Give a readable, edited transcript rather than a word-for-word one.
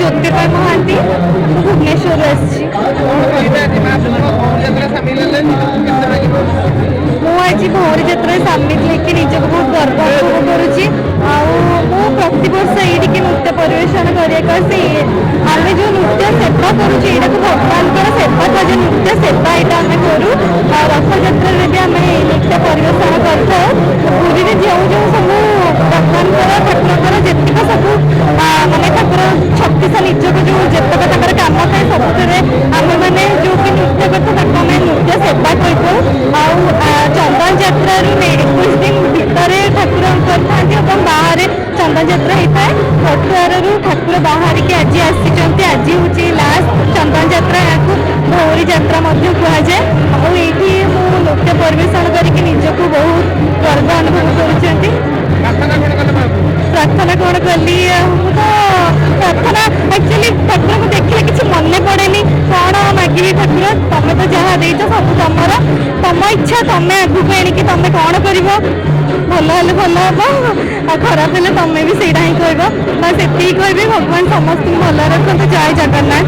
ଜ୍ୟୋତିର୍ମୟ ମହାନ୍ତି। ମୁଁ ଭୁବନେଶ୍ୱରରୁ ଆସିଛି। କଣ କହିବେ, ଆଜି ମହାପ୍ରଭୁଙ୍କ ଭଉଁରୀ ଯାତ୍ରା ସାମିଲ ହେଲେ ନିଜକୁ କେତେ ଲାଗିବ? ମୁଁ ଆଜି ଭଉଁରୀ ଯାତ୍ରାରେ ସାମିଲ ହେଇକି ନିଜକୁ ବହୁତ ଗର୍ବ ଅନୁଭବ କରୁଛି। ଆଉ ମୁଁ ପ୍ରତିବର୍ଷ ଏଇଠିକି ନୃତ୍ୟ ପରିବେଷଣ କରିବାକୁ ଆସେ। ଆମେ ଯେଉଁ ନୃତ୍ୟ ସେବା କରୁଛୁ, ଏଇଟାକୁ ଭଗବାନଙ୍କର ସେବା କୁହାଯାଏ। ନୃତ୍ୟ ସେବା ଏଇଟା ଆମେ କରୁ ଆଉ ରଥଯାତ୍ରାରେ ବି ଆମେ ଏଇ ନୃତ୍ୟ ପରିବେଷଣ କରିଥାଉ। ପୁରୀରେ ଯେଉଁ ଯେଉଁ ସବୁ ଭଗବାନଙ୍କର, ଠାକୁରଙ୍କର ଯେତିକ ସବୁ ମାନେ ଠାକୁର 36 ନିଯୋଗ, ଯେଉଁ ଯେତକ ତାଙ୍କର କାମ ଥାଏ, ସବୁଥିରେ ଆମେମାନେ ଯେଉଁ ବି ନୃତ୍ୟ କରିଥାଉ, ତାକୁ ଆମେ ନୃତ୍ୟ ସେବା କହିଥାଉ। ଆଉ ଚନ୍ଦନ ଯାତ୍ରାରୁ 21 ଦିନ ଭିତରେ ଠାକୁର କରିଥାନ୍ତି ଏବଂ ବାହାରେ ଚନ୍ଦନ ଯାତ୍ରା ହେଇଥାଏ। ପଟୁଆରରୁ ଠାକୁର ବାହାରିକି ଆଜି ଆସିଛନ୍ତି। ଆଜି ହେଉଛି ଲାଷ୍ଟ ଚନ୍ଦନ ଯାତ୍ରା। ଏହାକୁ ଭଉଁରୀ ଯାତ୍ରା ମଧ୍ୟ କୁହାଯାଏ। ଆଉ ଏଇଠି ମୁଁ ନୃତ୍ୟ ପରିବେଷଣ କରିକି ନିଜକୁ ବହୁତ ଗର୍ବ ଅନୁଭବ କରୁଛନ୍ତି। ପ୍ରାର୍ଥନା କଣ କଲେ ମହାପ୍ରଭୁ? ପ୍ରାର୍ଥନା କ'ଣ କଲି? ମୁଁ ତ ପ୍ରାର୍ଥନା ଆକ୍ଚୁଆଲି ଠାକୁରଙ୍କୁ ଦେଖିଲେ କିଛି ମନେ ପଡ଼େନି। କ'ଣ ମାଗିବି? ଠାକୁର, ତମେ ତ ଯାହା ଦେଇଛ ସବୁ ତମର, ତମ ଇଚ୍ଛା, ତମେ ଆଗକୁ ଏଣିକି ତମେ କ'ଣ କରିବ। ଭଲ ହେଲେ ଭଲ ହବ ଆଉ ଖରାପ ହେଲେ ତମେ ବି ସେଇଟା ହିଁ କହିବ। ବାସ୍, ଏତିକି କହିବି, ଭଗବାନ ସମସ୍ତଙ୍କୁ ଭଲ ରଖନ୍ତୁ। ଜୟ ଜଗନ୍ନାଥ।